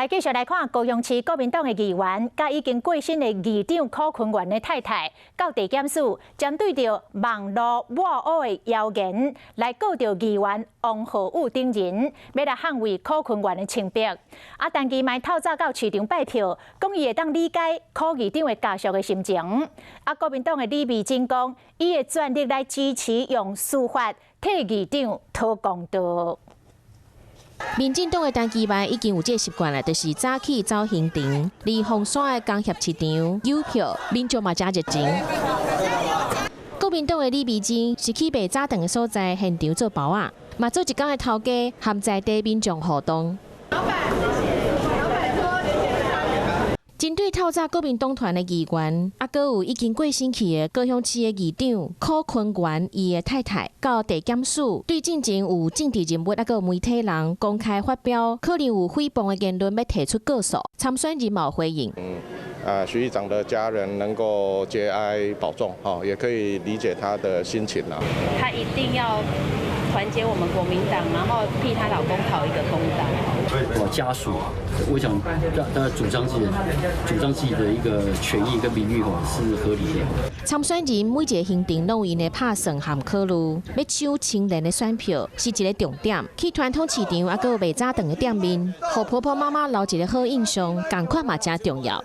來繼續來看高雄市國民黨的議員，佮已經過身的議長許坤元的太太，到地檢署針對著網路抹烏的謠言，來告著議員王浩宇等人，欲來捍衛許坤元的清白。啊，陳其邁透早到市場拜票，講伊會當理解許議長的家屬的心情。啊，國民黨的李美珍講，伊會全力來支持用司法替議長討公道。民進黨的陳其邁已經有這個習慣啦，就是早起走行程，離鳳山的工業市場郵票，民眾嘛誠熱情。國民黨的李美珍是去賣早頓的所在現場做包仔，嘛做一工的頭家，和在地民眾互動。老闆，老闆。針對透早國民黨團的議員，啊，閣有已經過身去的高雄市的議長許坤元，伊的太太到地檢署，對進前有政治人物啊，閣有媒體人公開發表可能有誹謗的言論，欲提出告訴，參選人嘛有回應。啊，許議長的家人能夠節哀保重，哈，也可以理解他的心情啦。他一定要團結我們國民黨，然後替她老公討一個公道。我家屬，我想大家主張自己的一個權益跟名譽吼是合理的。參選人每一個行程攏有𪜶的拍算和考慮，欲搶青年的選票是一個重點。去傳統市場啊，閣有賣早頓的店面，予婆婆媽媽留一個好印象，仝款嘛誠重要。